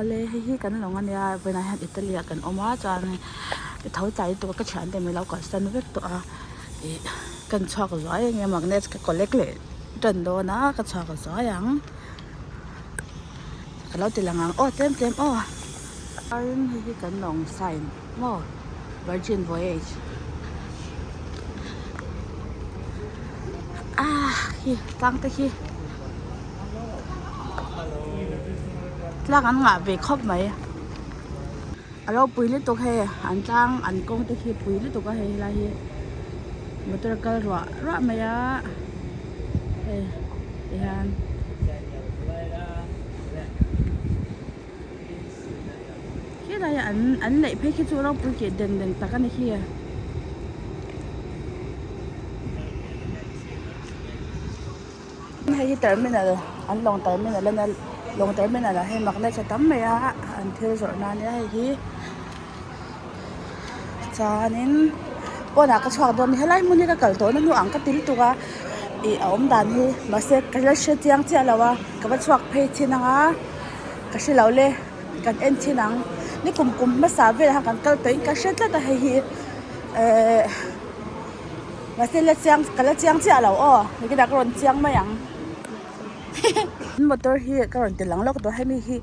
Awle hei hi kan lawng ania vawiinah hian Italy ah kan awm a chuan tho tlai lutuk a ka thiante min lo kalsan vek tawh a ih kan chhuak zuai enge magnet ka collect leh tan dawn a ka chhuak zuai ang ka lo ti lang ang aw tlem tlem aw chuan hei hi kan lawng sign maw virgin voyage ah khi tlang te khi. Tlang an ngah ve khawp mai a ropui lutuk hei an tlang an kawng te khi pui lutuk a hei helai hi motor kal ruah ruah mai a hei tihian. Helai an an neih phei khi chu ropui keh den den tak a ni khi. Hei hi terminal an lawng terminal a nia lawng terminal ah hian magnet a tam mai a an thil zawrh nan nia hei hi chuanin pawnah ka chhuak dawn a ni helai hmun hi ka kal tawhna hnu ang ka ti lutuk a ih a awm dan hi mahse ka la hre chiang chiah lo a ka va chhuak phei thin ang a ka hre lo le kan en thin ang ni kum kum hmasa velah khan kan kal tawhin ka hre tlat a hei hi ehh. Mahse la chiang ka la chiang chiah lo aw nikinah ka rawn chiang mai ang motor hi ka rawn ti lang lawk tawh hemi hi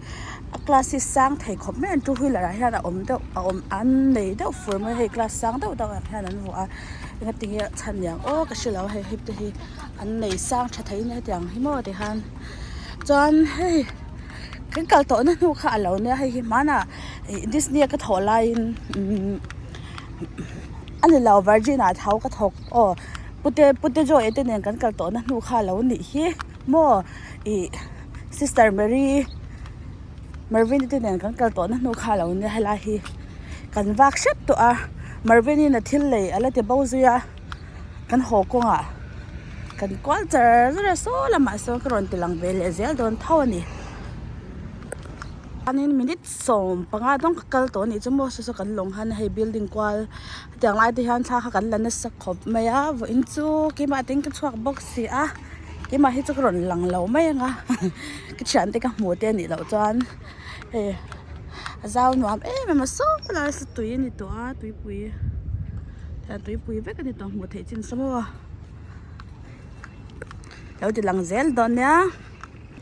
a class hi sang thei khawp mai an two wheeler ah hian a awm deuh a awm an nei deuh fur mai hei class sang deuh deuh ang hian an vuah a engatinge a chhan niang aw ka hrelo hei hei te hi an nei sang tha thei nia hetiang hi maw tikhan chuan hei kan kal tawhna hnu kha a lo nia hei hi hmanah ih disney a ka thawh laiin umm. A ni lo virgin ah tho ka thawk aw pute pute joy te nen kan kal tawhna hnu kha lo nih hi maw ih sister Mary Marvin te nen kan kal tawhna hnu kha lo nia helai hi kan vak hrep tawh a Marvin in a thil lei a la ti bo zui a kan haw kawngah kan kual char char a saw lamah sawn ka rawn ti lang ve leh zel dawn tho a ni. Chuanin minute 15 dawng ka kal tawh a nih chu maw saw saw kan lawng han hei building kual hetiang lai te hian thla kha kan la nasa khawp mai a vawiin chu keimah te in ka chhuak bawk si a keimah hi chu ka rawn lang lo mai ang a ka thian te ka hmuh te a nih loh chuan hei a zau nuam em em a saw lai saw tui a ni tawh a tuipui tuipui vek a ni tawh hmuh theih chin saw maw lo ti lang zel dawn nia.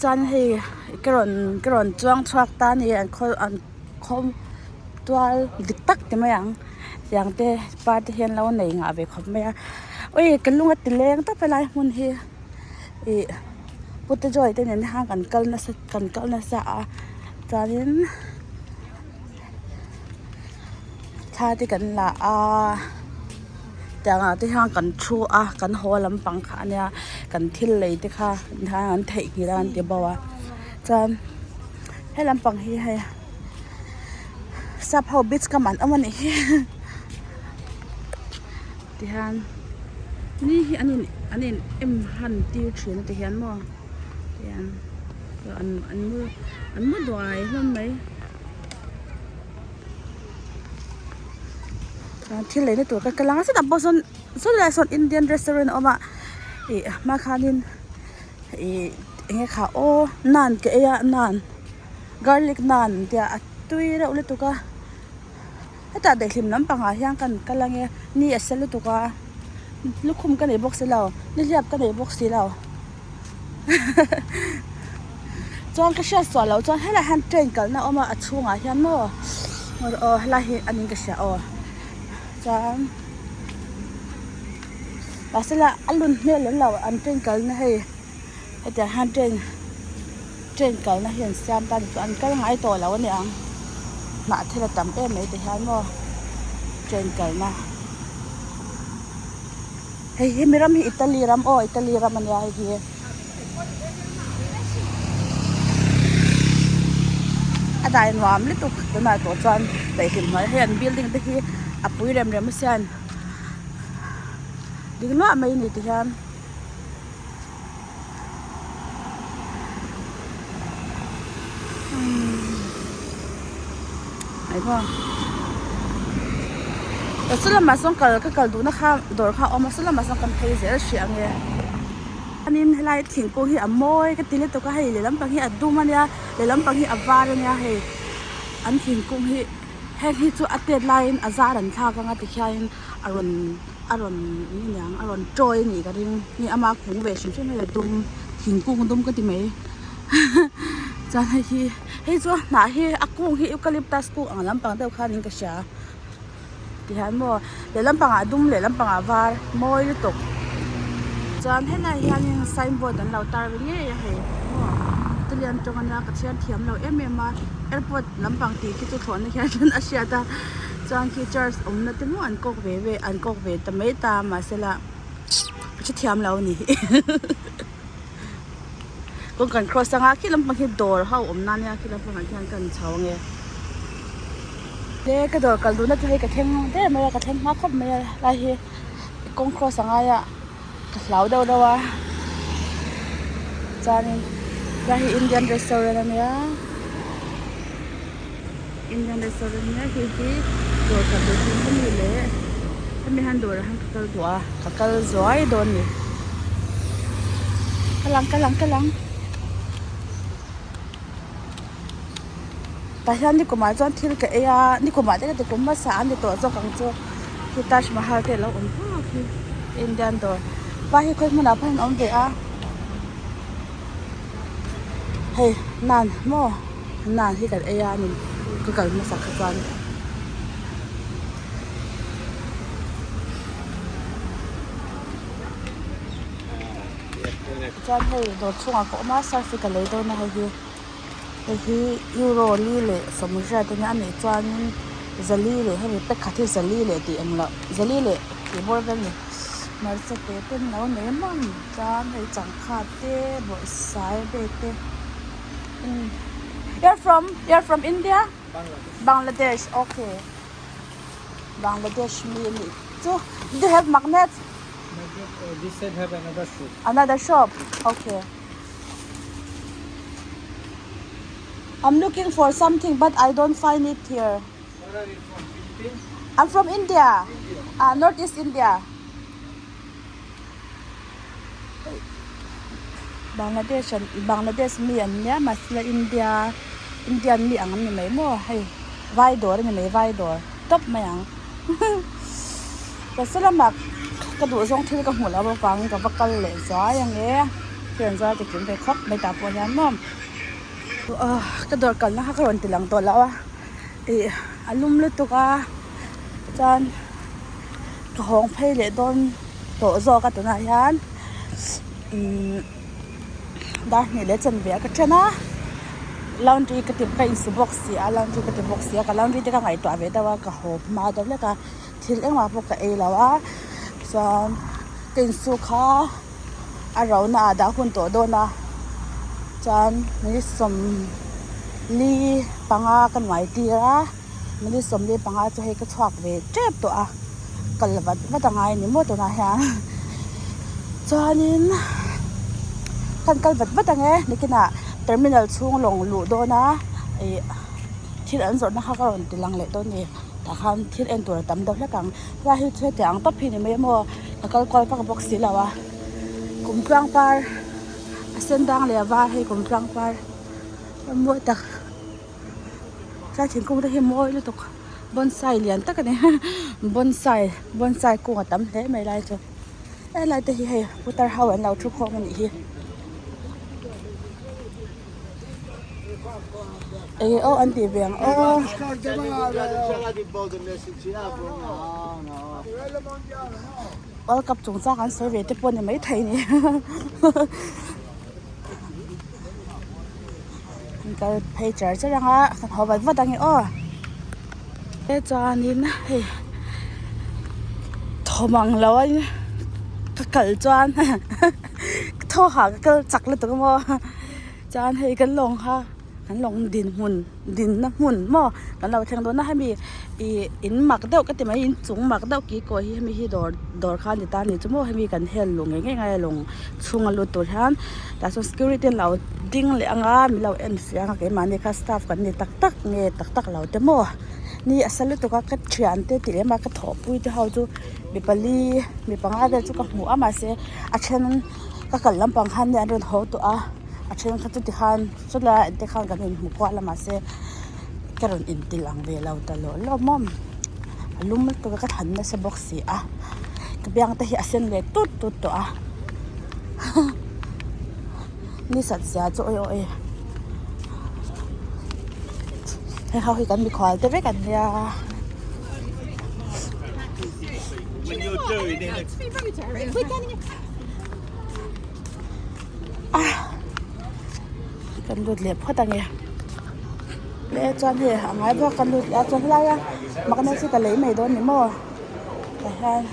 Chuan hei ka rawn ka rawn chuang chhuak ta a ni an khaw an khaw tual dik tak ti mai ang tiang te par te hian lo nei ngah ve khawp mai a ui ka lung a ti leng tawp helai hmun hi ih pute joy te nen hian kan kal nasa kan kal nasa a chuanin thla te kan la a. Tiang ah te hian kan thu a kan haw lampang kha ania kan thil lei te kha an theihnghilh a an ti bo a chuan he lampang hi hei sap ho beach kam an awm a nih hi tihian ni hi an in an in em han tir thin a ti hian maw tihian an an mu an mu duai hlawm mai. Thil leina tur ka kal ang a chutah pawh sawn saw lai ah sawn indian restaurant a awm a ih a hma khanin ih eng nge kha aw naan ka ei a naan garlic naan an tia a tui reuh lutuk a hetah daihlim lampangah hian kan kal ang e ni a sa lutuk a lukhum ka nei bawk si lo nihliap ka nei bawk si lo chuan ka hriat suah loh chuan helaiah hian train kalna a awm a a chhungah hian maw aw helai hi a niin ka hria aw chuan mahse la a lun hmel lem lo an train kalna hei hetiang hian train train kalna hi an siam ta ni chu an kal ngai tawh lo a ni ang hnah thil a tam em mai ti hian maw train kalna. Hei hi mi ram hi Italy ram aw Italy ram a nia hei hi. A dai nuam lutuk tunah tawh chuan daihlim hnuai hei an building te hi a pui rem rem a sian ding luah mai a ni ti hian. Saw lamah sawn kal ka kal duhna kha dawr kha a awm a saw lamah sawn kan phei zel hrih ang e chuanin helai thingkung hi a mawi ka ti lutuk a hei lehlam pang hi a dum a nia lehlam pang hi a var a nia hei. An thingkung hi heng hi chu a tet laiin a zar an thlak anga tikhianin a rawn a rawn eng nge niang a rawn tawi a nih ka ring nge ama kung ve hrim hrim hei a dum thingkung dum ka ti mai chuan hei hi hei chu a hnah hi a kung hi eucalyptus kung ang lampang deuh khan in ka hria tihian maw lehlam pangah a dum lehlam pangah a var mawi lutuk chuan helaiah hianin signboard an lo tar ve ngei a hei maw Italian tawng ania ka chhiar thiam lo em em a airport lampang tih khi chu thlawhna hian a hriat a chuan khi church awmna te maw an kawk ve ve an kawk ve ta mai ta mahsela ka hrethiam lo a ni kawng kan cross anga khi lampang hi dawr ho awm na ania khi lampangah khian kan chho ange he ka dawr kal duhna chu hei ka thleng der mai a ka thleng hma khawp mai a lai hi kawng cross a ngai a ka hlau deuh deuh a chuanin lai hi Indian restaurant ania Indian restaurant ania hei hi dawr kal duh hi hemi leh hemi hian dawrah hian ka kal duh a ka kal zuai dawn a ni kal ang kal ang kal ang. Tah hian nikumah chuan thil ka ei a nikumah te ka ti kum hmasa an ti tawh zawk ang chu khi Taj Mahal te alo awm phak hi Indian dawr pa hi khawi hmunah pawh hian a awm ve a hei naan maw naan hi kan ei a ni ka kal hmasak kha chuan. Chuan hei dawr chhungah ka awm a surf hi ka lei dawn a hei hi. Hei hi euro li leh sawmriat ania a nih chuanin zali leh hemi pakhat hi zali leh tih eng loh zali leh tih bawr vel a ni hmarcha te te an lo nei mang chuan hei changkha te bawrhsai vel te you are from you are from India Bangladesh okay Bangladesh mi a nih chu do you have magnet another shop okay. I'm looking for something but I don't find it here. Where are you from? Philippines? I'm from India. India. Uh, Northeast India. Bangladesh an Bangladesh mi an nia mahse India Indian mi ang an ni mai maw hei vai dawr a ni mai vai dawr tawp mai ang ka salamah ka duh zawng thil ka hmuh loh avangin ka va kal leh zuai ange. Hian zar ti kim ve khawp mai tah pawh hian maw ka dawr kalna kha ka rawn ti lang tawh lo a ih a lum lutuk a chuan ka hawng phei leh dawn tawh zawk a tunah hian imm dar hnih leh chanve ah ka then a laundry ka ti ka insu bawk si a laundry ka ti bawk si a ka laundry te ka ngaihtuah ve deuh a ka haw hma deuh hlek a thil engmah pawh ka ei lo a chuan ka insu kha. A rona ah dah hun tawh dawn a chuan minute sawmli panga ka nuai tir a minute sawmli panga chu hei ka chhuak ve tep tawh a kal vat vat a ngai a ni maw tunah hian chuanin kan kal vat vat ang e nikinah terminal chhung lawng luh dawn a ih thil an zawrhna kha ka rawn ti lang leh dawn a ni tah khan thil en tur a tam deuh hlek ang. Helai hi chu hetiang ang tawp hi ni mai a maw ka kal kual vak bawk si lo a kum tluang par a sen dang leh a var hei kum tluang par a mawi tak tlai thingkung te hi mawi lutuk bonsai lian tak a ni bonsai bonsai kung a tam hle mai lai chu helai te hi hei putar ho an lo thu khawm a nih hi. Eng aw an tih ve ang aw. World Cup chungchang an sawi ve te pawh a ni maithei a ni. An kal phei char char ang a kan haw vat vat ang e aw. Chuanin hei thawm ang lo a ka kal chuan ka thaw hah ka kal chak lutuk a maw. Chuan hei kan lawng kha kan lawng dinhmun dinna hmun maw kan lo thleng dawn a hemi ih in mak deuh ka ti mai in chung mak deuh ki kawi hi hemi hi dawr dawr kha a ni ta a ni chu maw hemi kan hel luh ngei ngei ngai a lawng chhunga lut tur hian tah chuan security an lo ding leh anga min lo en fiah anga keimahni kha staff kan ni tak tak nge tak tak lo te maw ni a sa lutuk a ka thian te tih lem a ka thawhpui te ho chu mi pali mi panga vel chu ka hmu a mahse a then. Ka kal lampang khan an rawn haw tawh a, a then kha chu tikhan chulai ah te khan kan inhmu kual a mahse. Ka rawn inti lang ve lo ta lawh lawm maw a lum lutuk a ka thlan nasa bawk si a ka biang te hi a sen leh tut tut tawh a ni sat zia chu awi awi hei ho hi kan mikhual te vek an nia. Kan lut leh phawt ang e le chuan hei a ngai bawk kan lut leh a chuan helai a magnet hi ka lei mai dawn ni maw tah hian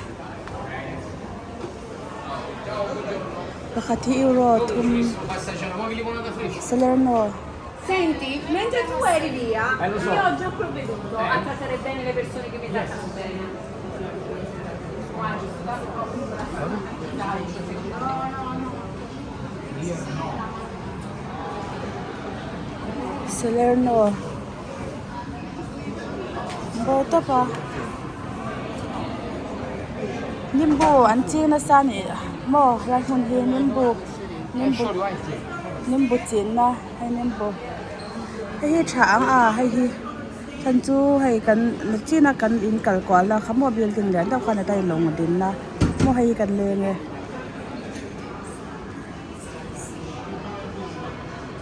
pakhat hi euro thum salerno. Salerno bo tawp a nimbu an ching nasa a nih maw helai hmun hi nimbu nimbu nimbu chinna hei nimbu hei hi tha ang a hei hi chhan chu hei kan nachina kan in kal kual na kha maw building lian deuh khan a lawng a din na maw hei hi kan leng e.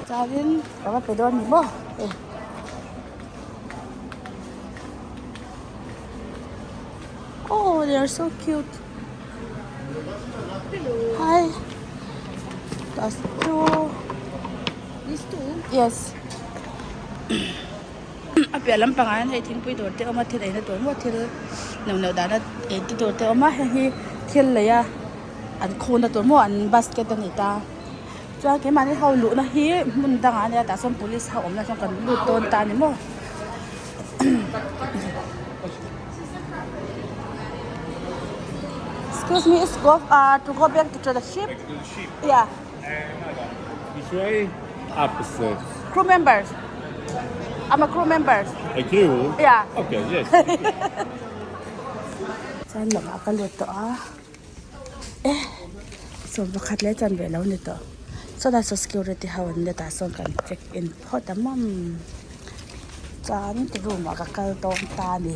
Chuanin ka va pe dawn ni maw hei oh they are so cute hi that's two yes a piah lampangah hian hei thingpui dawr te a awm a thil eina tur maw thil neuh neuh dahna ei te tur te a awm a hei hi thil lei a. An khuna tur maw an basket a ni ta chuan keimahni ho luhna hi hmun dangah ania tah chuan police ho awmna chuan kan lut dawn ta a ni maw. Excuse me is go ah to go back to the ship yeah Which way? Opposite. Crew members I'm a crew members. A crew? Yeah. Okay, yes. Chuan lawngah ka lut tawh a. E sawm pakhat leh chuan ve lo ni tawh sawtah saw security ho an let ah sawn kan check in phawt a mawm chuan room ah ka kal dawn ta a ni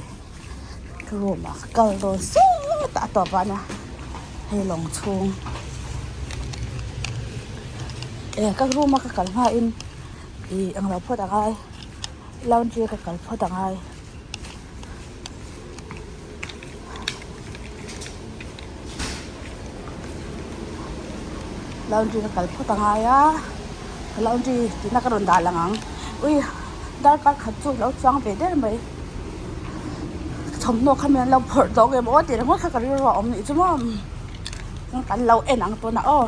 room ah ka kal dawn sawtah a tawp ah nia hei lawng chhung e ka room a ka kal hma in ih englo phawt a ngai laundry a ka kal phawt a ngai. Laundry ka kal phawt a ngai a laundry tihna ka rawn dah lang ang ui darkar khat chu alo chuang ve der mai thawmhnaw kha mi an lo phawrh tawh ang em aw tih ringawt kha ka rilru a awm nih chu maw kan lo en ang tunah aw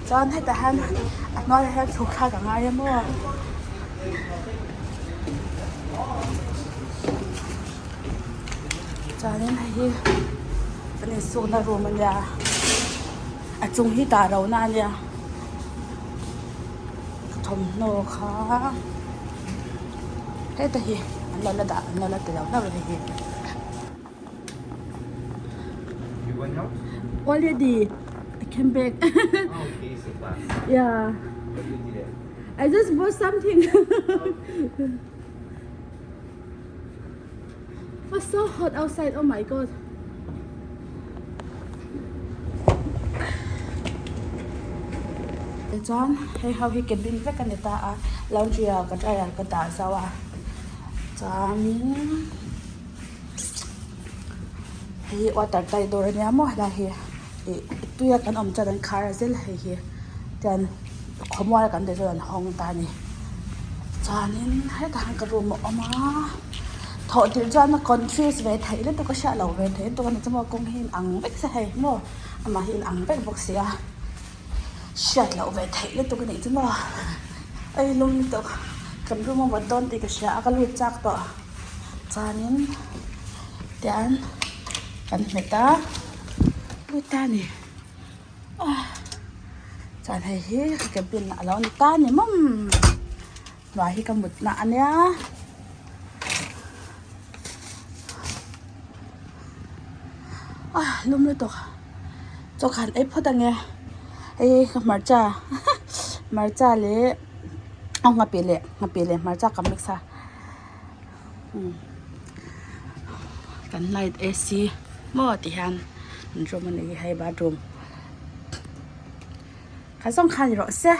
chuan hetah hian a hnuaiah hian chhuk thlak a ngai a maw. Chuanin hei hi kan insukna room a nia a chung hi dah lohna a nia thawmhnaw kha heta hi an lo la dah an lo la ti lo hlauh a ni hi. Already I came back yeah I just bought something. Oh so hot outside oh my god. Chuan hei ho hi cabin vek a ni ta a laundry ah ka dryer ka dah zauh a chuanin hei hi water tight dawr a nia maw helai hi ih tuia kan awm chuan an khar a zel hei hi tian khawmual kan tih chuan an hawng ta a ni chuanin hetah hian ka room a awm a thawh tirh chuan a confuse ve theih lutuk a hriat loh ve theih lutuk a ni chu maw kawng hi inang vek se hei maw amah hi inang vek bawk si a hriat loh ve theih lutuk a nih chu maw ei lum lutuk kan room a mawt dawn tih ka hria a ka lut chak tawh chuanin tian kan hmet a lut ta a ni. Chuan hei hi cabin a lo ni ta a ni mawm hnuai hi ka mut na a nia a lum lutuk chaw khan ei phawt ang e hei ka hmarcha hmarcha leh a nghapih leh nghapih leh hmarcha ka mix a. Kan light AC maw ti hian an room a ni hi hei bathroom kha zawng kha ni rawh se.